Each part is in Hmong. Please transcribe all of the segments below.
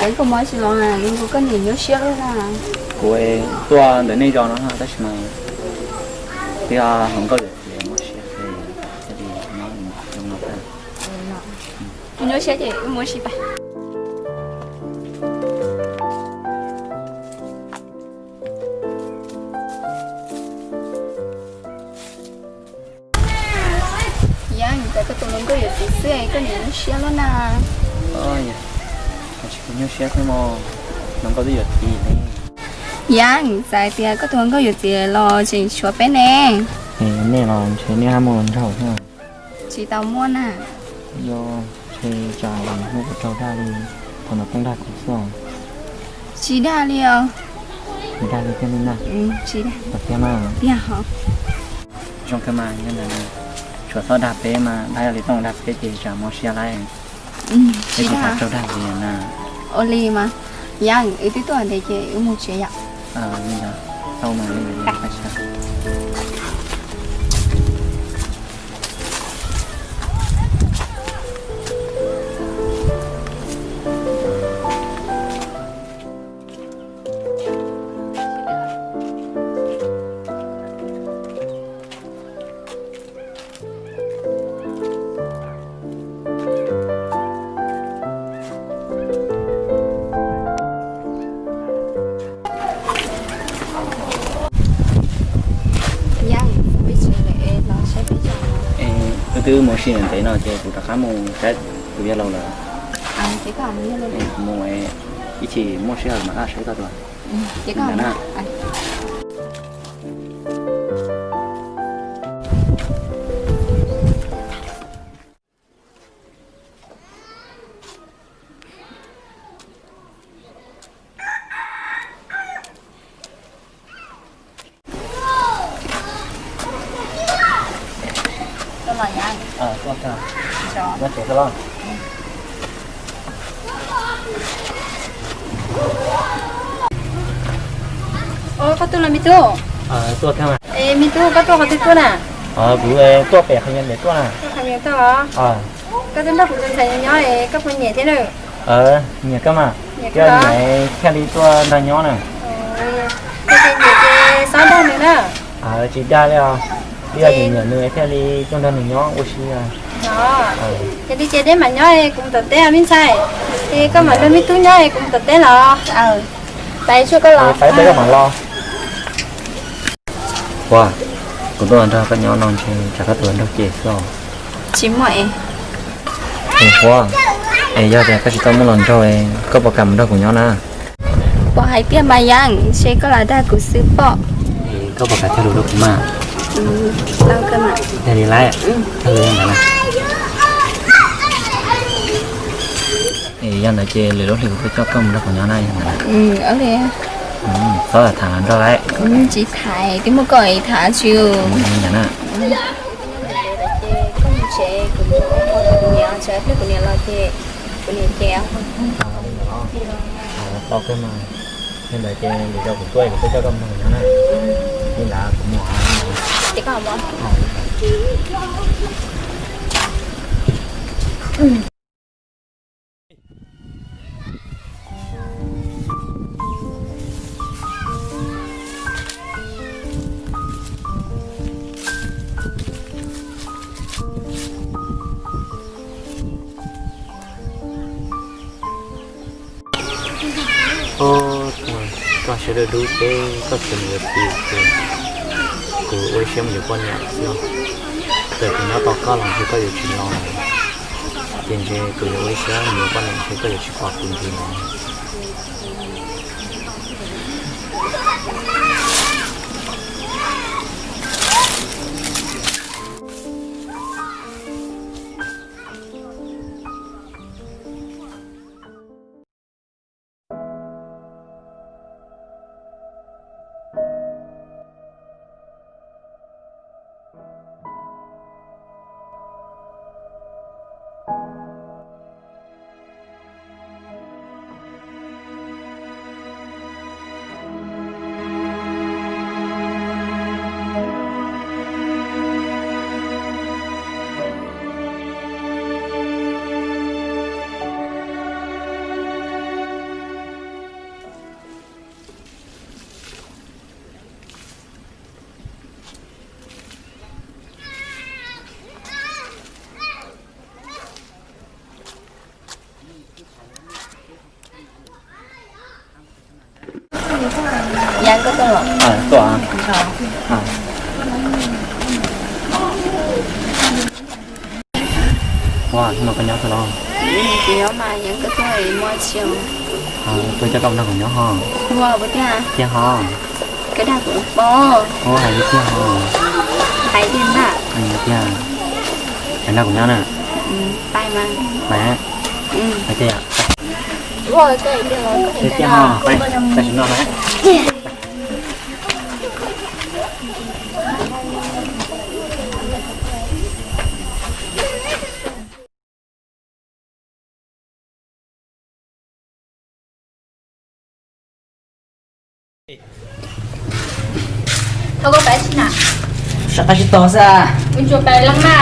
Koj mob tsis los, koj niam nyuaj siab lawm na. Kuv tuaj ntawm nej zos no tab sis mas twb hluas nkauj yuav txiv mob siab, thiaj li nyob no tag. Nyuaj siab ces wb mus ua si pais. Yam, koj tus hluas nkauj yuav txiv xwb koj niam nyuaj siab lawm na. Tsis nyuaj siab thiab mog, hluas nkauj twb yuav txiv ne. Yam, xav tias koj tus hluas nkauj yuav txiv los tseem tshuav peb ne. Nej los ntshe nej hab muaj hluas nraug thiab. Tsis tau muaj na. Yog, ntshe tsam muaj tus raug dag li thaum ntawd poob dag kuv xwb. Tsis dag li os. Tsis dag li thiab ne na. Tsis dag. Tiag mas. Tiag hov. Zoo kawg mas, yog ntawd tshuav txhob dag peb mas, dag yog li tooj dag peb ces tsam mob siab lawm. Peb tsis xav raug dag li na. Ua li mas, Yam, wb twb tuaj ntev ces wb mus tsev yom. Li ntawd, tau mas, li ntawd. Yam, peb tsev lawm es los saib peb tsev. Wb twb mus ua si ntev no ces kuv rov qab mus saib tus yawg laus lawm. Mus ib chim muaj sij hawm mam rov saib koj dua. Ntawd na. Ua, koj tuaj los me tub? Tuaj thiab mas. Es me tub, koj tuaj qhov twg tuaj na? Kuv tuaj pem qhov nyob ntawd tuaj na. Tuaj qhov nyob tuaj los? Koj twb nrog kuv tus ntxhais nyob es koj puas nyiam thiab na? Nyiam koj mas. Nyiam koj thiaj li tuaj nrog nyob na. Yog tias nyiam ces txhob dag nws na. Tsis dag li os. Twb yog nyiam nws thiaj li tuaj nrog nws nyob ua si. Yog li ces neb mam nyob es kuv mus tom teb os me ntxhais. Es koj mam nrog me tub nyob es kuv mus tom teb los. Pais, koj los, pais koj mam los. Huab, kuv tuaj nrog koj nyob no ntshe tsam koj tus hluas nraug cem xwb os. Tsis muaj es. Es Huab, es yog tias koj tsis tau muaj hluas nraug, koj puas kam mus nrog kuv nyob na? Puas hais tiag mas Yam, ntshe koj lam dag kuv xwb pob. Koj puas kam cog lus rau kuv mas? Tau kawg mas. Yog li lawm, tag li ntawd na. Es yog ntawd ces lwm lub hlis kuv tuaj coj koj mus nrog kuv nyob na yog ntawd. Txhob tham hluas nraug lawm. Tsis tham, twb muaj koj es tham tsis. Ntawd na. Ces koj mus tsev, kuv mus ua kuv niam, tsam pliag kuv niam los ces kuv niam ces. Tau kawg mas. Yog ntawd ces lwm zaus kuv tuaj kuv tuaj coj koj mus nrog kuv nyob na. Li ntawd kuv mus. Ces koj mus. Koj siab dub dub ces koj txwv mus yuav txiv ces kuv ua ib siab mus yuav poj niam xwb. Txawm kuv nyob tos koj los ntshe koj yuav tsis los, ces ntshe kuv yuav ua ib siab mus yuav poj niam ntshe koj yuav tsis pom kuv ntxiv los. Tuaj, tuaj. Ua, hnub no koj nyob xwb los? Kuv nyob mas yeej koj tuaj muaj tsis. Tuaj coj koj nrog kuv nyob ho. Ua puas tiag? Tiag ho. Koj dag kuv los pom. Ua hais li tiag ho. Hais tiag na. Tiag. Hais nrog kuv nyob na. Pais mas. Pais. Hais tiag. Tiag tiag ho, pais, tam sim no na. Thov koj pab tsi na. Sab qab sib tog xwb. Kuv tsuas pab leej na.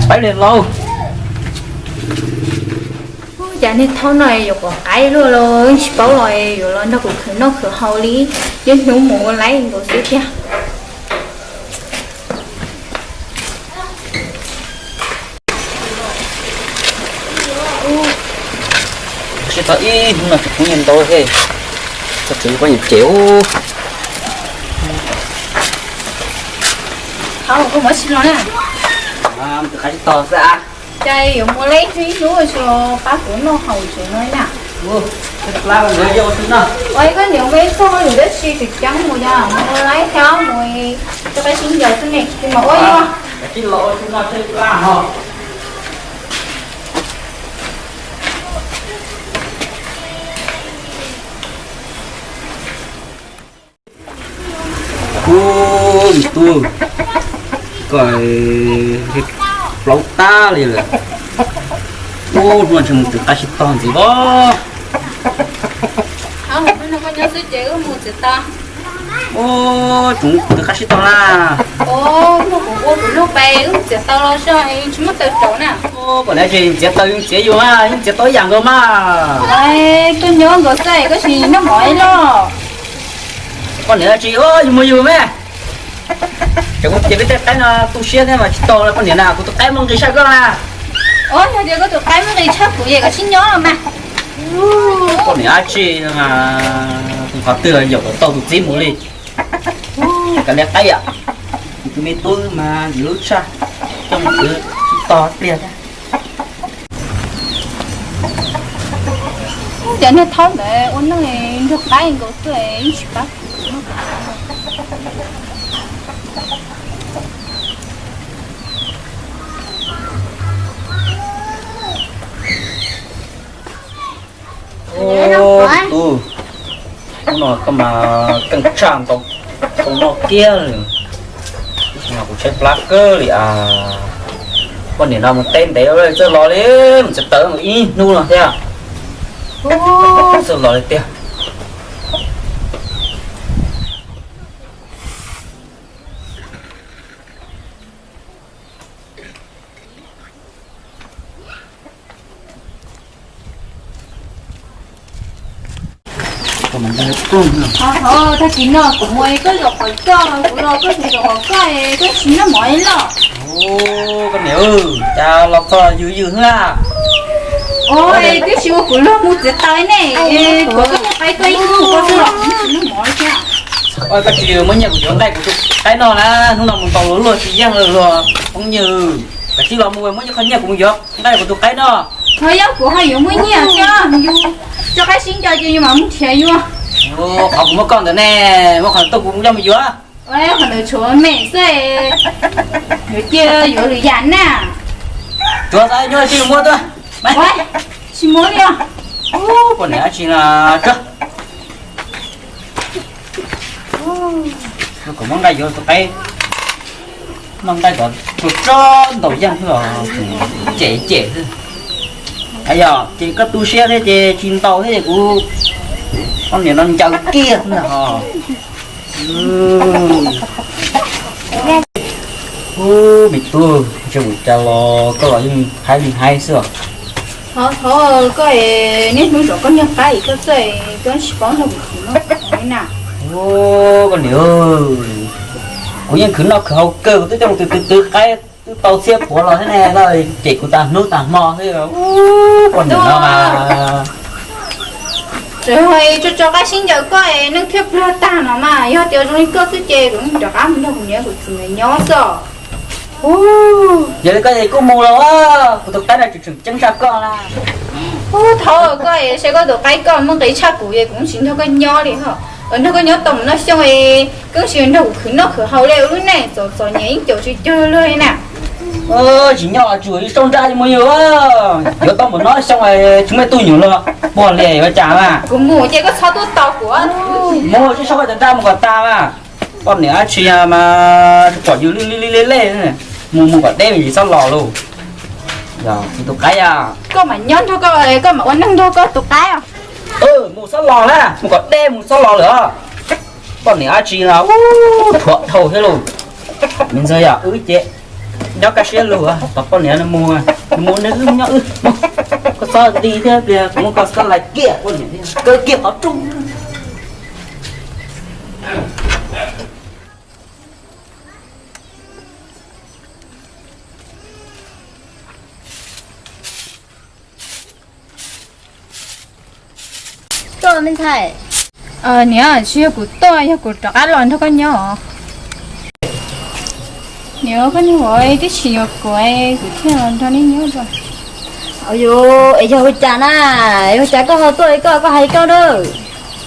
Pab li laus. Cas niag thaub no yuav quav qaib luaj los tsis paub los yuav los nrog kuv khwv noj khwv haus li. Yuav hnub mus ua laib nkaus xwb tiag. Sib tog ib hnub no tsis pub nyiaj ntau thiab. Txog tsev yuav pab nyiaj ces. Thaub, koj muab tsis los na. Tus qab sib tog xwb. Cas yuav mus laib ib hnub tsis los pab kuv noj haus tsev no na. Ua koj niam, ua ib txog yus dab tsi tseem ceeb mus yog mus laib thiab mus rau qab sib ncaws xwb ne, tsis mas ua yus. Ub, me tub, koj plaub tag li lawm. Ub, hnub no ntshe mus twv qab sib tog ntxiv os. Ub, tseem twv qab sib tog na. Ub, kuv ua kuv lub pes wb txiav taws los tsis muaj taws rau na. Ub, pom niam tsis txiav taws, yeej txiav yus mas, yeej txiav tau ib yam nkaus mas. Koj nyob nkaus xwb koj tsis noj mov ib los. Poj niam tsis, yus mus yus me. Ces kuv ces peb tej qaib no tu siab thiab mas tsis tau poj niam na, kuv tus qaib muaj nqis tshaj koj na. Yog tias koj tus qaib muaj nqis tshaj kuv es koj sib nyob los mas. Poj niam dab tsi, qhov twg los yaum kom tau tus txiv mus li. Kav liam qaib yom, tus me tub mas ntxim hlub tshaj, coj mus twv tsis tog pliag thiab. Cov niag thaub ntawd ua neej nrog qaib nkaus xwb yeej tsis pab. Ub, hnub no koj mas keej tshaj nkaus, tau noj kiag li. Ib sim no kuv tshaib plab kawg li as. Poj niam no mus teb ntev txawj los li, mus txiav taws ib hnub no thiab. Ub, txawj los li tiag. Tag kis no kuv mus koj zaum qhov koj, kuv los koj zaum qhov koj, koj tsis noj mov li los? Koj niam, cas los txog yws yws xwb na. Twb tsis ua kuv luag mus txiav taws ne, kuv koj niag qaib tuaj ib hnub koj xwb los tsis noj mov li thiab. Koj tsis muab nyiaj kuv yuav nqaij kuv tus qaib noj na, hnub no mus ntaus luag luag tsis yeej luag phooj ywg. Koj tsis los mus muab qhov nyiaj kuv mus yuav nqaij kuv tus qaib noj. Ho yog kuv ho yuav muaj nyiaj thiab, yus cov qaib sib nco ces yus mam mus nrhiav yus. Qhov kuv muab koj ntawd ne, muab qhov tuaj kuv coj mus yuav. Qhov ntawd tshuav me xwb, yuav cia yuav lwm yam na. Tsuav xav nyuaj tsis muab tuaj. Tsis muab li os. Poj niam dab tsi na. Kom muab nqaij yuav tus qaib, noj nqaij kom tsuag tsuag ntaus yeej xwb los cem cem xwb. Yog ces koj tu siab thiab ces tsis ntaus thiab ces kuv, koj niam no ncaws kiag xwb ntag ho. Ub, me tub, ntshe ua cas los koj los yeej haib li haib xwb os. Thov thov koj, niaj hnub zaum koj niag qaib koj txawj, koj tsis paub nrog kuv khwv noj khwv haus li na. Ub, koj niam, kuv yeej khwv noj khwv haus kawg, kuv twb coj mus twv twv twv qaib twb tau txhiab puav los thiab ne, koj cem kuv tas hnub tas hmo xwb. Ub, koj niam no mas. Tso tso qaib sib ncaws koj es neej thiaj pluag tag no mas, yog tias zoo li koj xwb ces kuv rov qab mus nrog kuv niam kuv txiv nkawd nyob xwb. Yog li koj ces kuj mus los, kuv tus qaib no tseem tseem ceeb tshaj koj na. Ub, thov koj es saib koj tus qaib koj muaj nqis tshaj kuv es kuv tsis nrog koj nyob li ho. Nrog koj nyob tau mus noj xyoo es koj tsis nrog kuv khwv noj khwv haus li, ua lub neej txom txom nyem ib co tsis cuag luag li na. Tsis nyob los tsuas ib saub nrab mus yus, yuav tau mus noj xyoo tsis muaj ib tug nyuam los puag li yuav cas mas. Kuv mus ces koj txhob tuaj tos kuv. Mus tsis saib koj cov nrab mus kom tag mas. Poj niam dab tsi mas pom yus li li li li li, mus mus kom deb me ntsis txhob los lauj. Yog kuv tus qaib a. Koj mam nyob nrog koj, koj mam ua neej nrog koj tus qaib os. Mus txhob los na, mus kom deb mus txhob los lawm. Poj niam dab tsi no thuam dhau thiab lauj. Me ntxawg yog wb ces nyob kaj siab lug, tos poj niam no mus, mus nws wb nyob wb. Koj txhob nti thiab pliag kuv muab koj txhob lais kiag poj niam thiab kaw kiag qhov rooj. Tuaj me ntxhais. Niam, tsis yog kuv tuaj, yog kuv rov qab los nrog koj nyob os. Niam, koj niag vauv twb tsis yuav kuv, kuv thiaj los nrog nej nyob os. Yog ua cas na, yog ua cas koj ho tuaj li koj, koj hais koj na.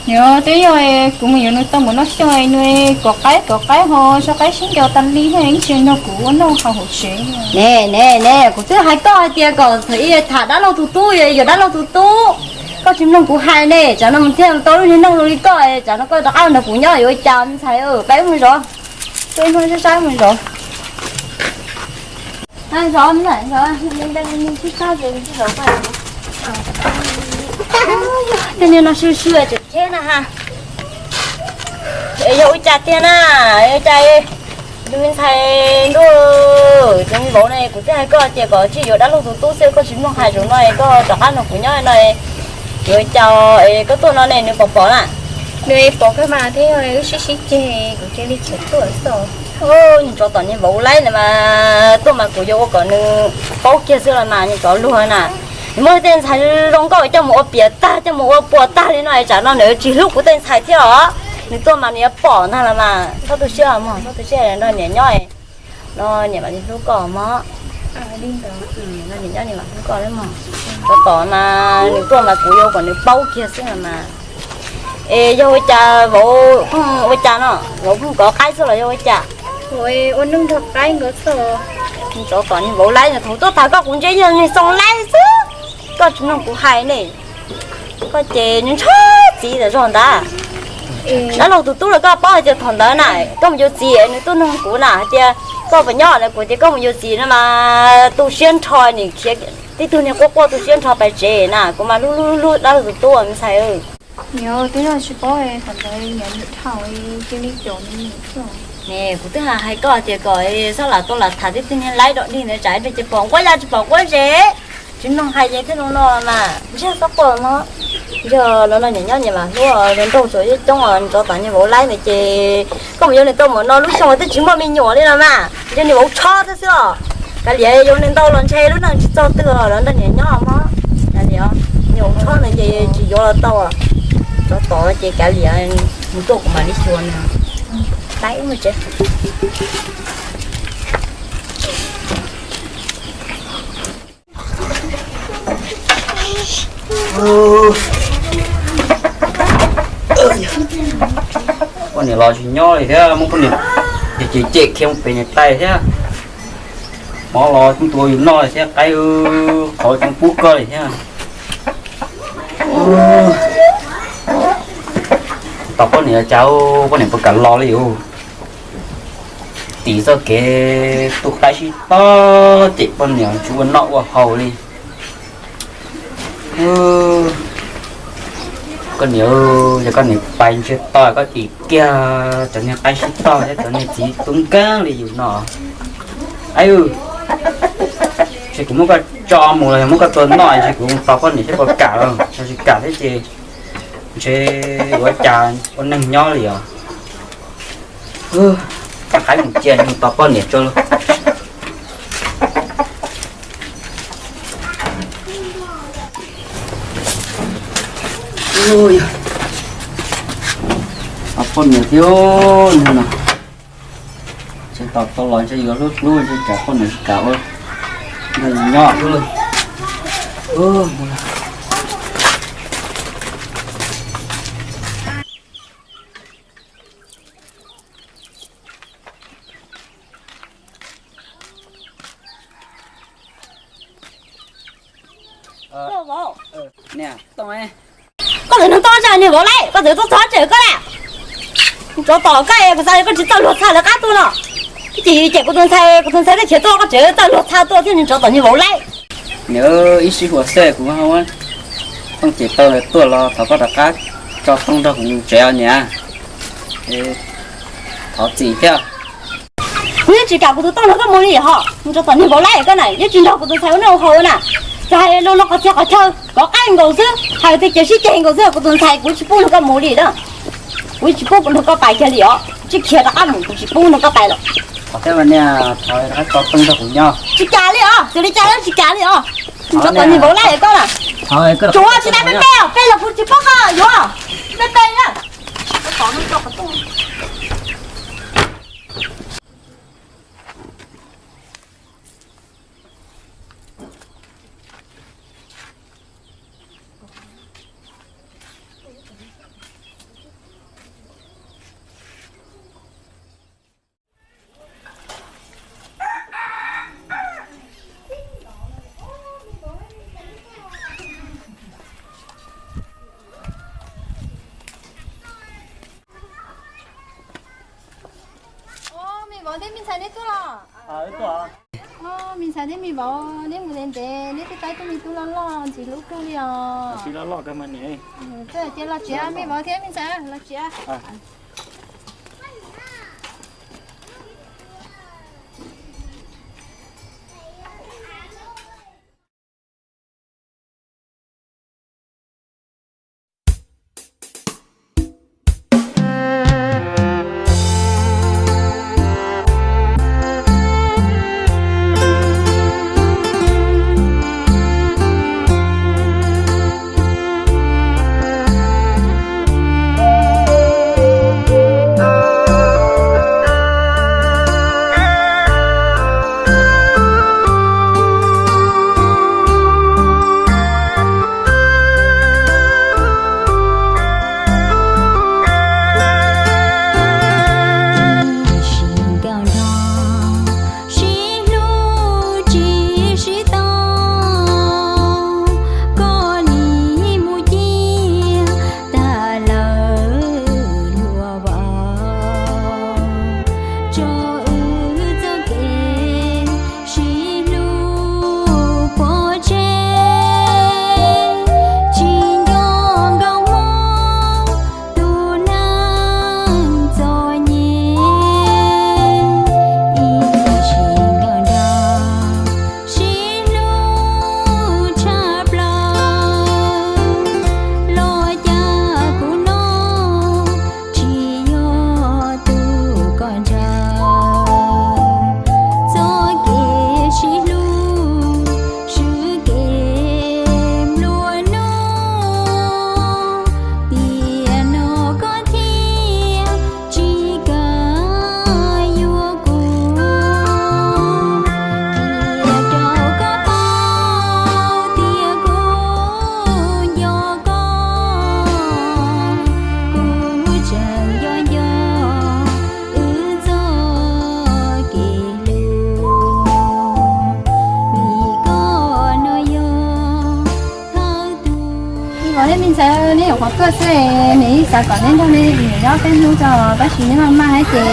Niam, twb yog kuv mus yuav nws tau mus noj xyoo, nws kov qaib kov qaib ho tso qaib sib ncaws tas li thiab, yeej tsis nrog kuv ua noj haus hauv tsev. Ne ne ne, kuv twb hais koj hais tias kom txhob tham dab laug tus tub, yog dab laug tus tub. Koj tsis mloog kuv hais ne, tsam no mus thiaj tau lub niag neej zoo li koj, tsam no koj rov qab nrog kuv nyob yuav ua cas me ntxhais, peb mus zov. Tej niag no sib sib tej niag no sib sib tseem cheb na ha. Es yog ua cas tiag na, yog ua cas, tus me ntxhais ntuj, tus me vauv ne, kuv twb hais koj tias kom tsis yuav dab laug tus tub xwb, koj tsis mloog hais, zaum no koj rov qab nrog kuv nyob no, yuav ua cas es koj tuaj no ne, nws pom pom na. Nws pom kawg mas, thiab wb sib sib ceg, kuv cia li txawm tuaj xwb. Niag tsov tom niag vauv laib na mas tuaj mas kuv yuav ua kom nws paub kiag xwb los mas, niag tsov luag na. Nws muab tej ntxhais zoo nkauj coj mus ua piam tag, coj mus ua puas tag li no, tsam no nws tsis hlub kuv tej ntxhais thiab os. Nws tuaj mas nws yuav pom ntag los mas, txhob tu siab mog, txhob tu siab, nrog niam nyob no, niam mam li hlub koj mog. Niam nyob niam mam hlub koj mog. Tsov tom mas nws tuaj mas kuv yuav kom nws paub kiag xwb los mas. Es yog ua cas vauv pheej ua cas no, vauv pheej kov qaib xwb los yog ua cas? Ua neej nrog qaib nkawd xwb. Tsov tom niag vauv laib, thaum tuaj tham koj kuv ntsia yog niag xoo laib xwb, koj tsis mloog kuv hais ne. Koj ces ntshaw txiv tam zog ntawd. Dab laug tus tub los koj paub hais tias thaum ntawd na, koj mus yuav txiv nws tuaj nug kuv na hais tias koj puas nyob na, kuv tias koj mus yuav txiv no mas tu siab nrho, nws khiav tib tug niag quaj quaj tu siab nrho pais tsev na, kuv mas hlub hlub hlub dab laug tus tub me ntxhais. Niam, twb yog tsis paub thaum ntawd niam dhau cia li caum nws. Ne kuv twb hais koj tias kom txhob lam tau lam tham tib tug niag laib dog dig ntawd, tsam ib pliag ces pom nquab ya tsis pom nquab zes, tsis mloog hais ces thiaj no no mas ntsiag txhob quaj no. Yog no no niam nyob niam mam hlub, nraug tsuas yeej coob os, tsov tom niag vauv laib ntawd ces koj mus yuav nws tau mus no lub xyoo twb tsis muaj me nyuam li no mas, yog niag vauv tshob thiab xwb os. Kav liam yuav nws ntau los ntshe lub neej tsis txog twg los nrog niam nyob mog. Kav liam, niag vauv tshob no ces tsis yuav los tau. Tsov tom ces kav liam, mus tuaj kuv mam li xyuas nws. Pab wb mus tsev. Poj niam los tsis nyob li thiab, muab poj niam cem cem khiav mus pem niam tais thiab. Mov los kuj tua yus noj li thiab, qaib qhov coob pub koj li thiab. Tos poj niam cas, poj niam puas kam los li yus. Tim txoj kev tu qaib sib tog cem poj niam tsis ua noj ua haus li. Koj niam, yog koj niam pais ntshe tau koj tim kiag cov niag qaib sib tog thiab cov niag txiv tub nkeeg li yus no. Aib, ntshe kuv muab koj tso mus los yog muab koj tua noj, ntshe kuv mus tos poj niam seb puas kam los, yog tsis kam thiab ces ntshe yuav ua cas ua neeg nyob li os. Coj qaib mus cia mus tos poj niam tso lauj. Ua poj niam thiab no, tseem tos tau los ntshe yuav hlub hlub ntshe tsam poj niam tsis kam ua nrog yus nyob xwb. Koj txawm nug tau tsam niag vauv laib, koj txawm tuaj txog tsev koj lawm. Tsov tom koj es kuv xav koj tsis txawj luag txha lawv qab tuaj no. Ces ces kuv tus ntxhais, kuv tus ntxhais thiaj khiav tuaj, koj tseem txawj luag txha tuaj thiab, nws tsov tom niag vauv laib. Niam, ib sij huam xwb kuv muab tooj cem tau tuaj los thov koj rov qab tso tooj nrog kuv mus tsev os niam. Thov txim thiab. Kuv yeej tsis kam kuv tus tooj nrog koj mus li hos, nws tsov tom niag vauv laib koj na, yeej tsis nrog kuv tus ntxhais ua noj ua haus na. Txawm hais lus no qhov txhia qhov chaw kov qaib nkaus xwb, hais tias cem sib ceg nkaus xwb, kuv tus ntxhais kuv tsis pub nrog koj mus li na. Kuv tsis pub nrog koj pais kiag li os, tsis khiav rov qab mus kuv tsis pub nrog koj pais lawm. Tsis kam li os, xyov li cas los tsis kam li os. Nws tsov tom niag vauv laib koj na. Tsuav tsis tau peb peb os, peb los kuv tsis pub koj yuav, peb peb na. Me vauv thiab me ntxhais neb tuaj los? Me ntxhais thiab me vauv neb mus ntev ntev, neb twb pab tub me tub loj loj ntxim hlub kawg li os. Ces los tsev, me vauv thiab me ntxhais los tsev. Sib nkauj nraug, sib hlub tsis sib tau, koj li mus ciaj tag lawm luag vauv, tso wb txoj kev sib hlub pov tseg, tsis nco nkauj hmoob tus neeg txom nyem. Ib sib nkauj nraug, sib hlub tshaj plaws, los cas kuv no tsis yog tus koj ntshaw. Txoj kev sib hlub swb kev nplua nuj, tiam no koj thiaj tsis kam yuav kuv. Qhia rau koj paub tias kuv nco koj, kuv tseem nco nco wb txoj kev hlub, vim koj no yog thawj tug. Me vauv thiab me ntxhais, neb nyuam qhuav tuaj xwb, nws yeej xav kom neb nrog nws niam nyob peb hnub tso, tab sis neb maj maj thiab ces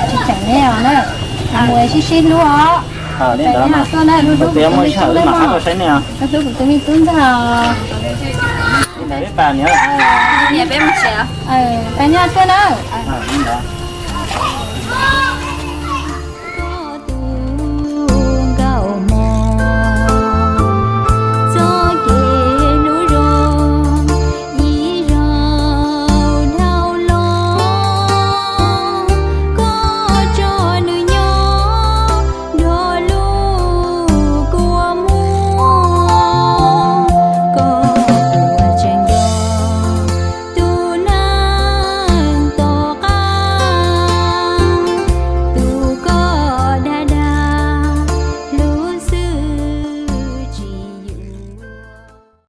tsis tseem neb os na. Mus sib sib hlub os. Peb tuaj na, hlub hlub kuv tus me tub ntag. Peb nyob tuaj na.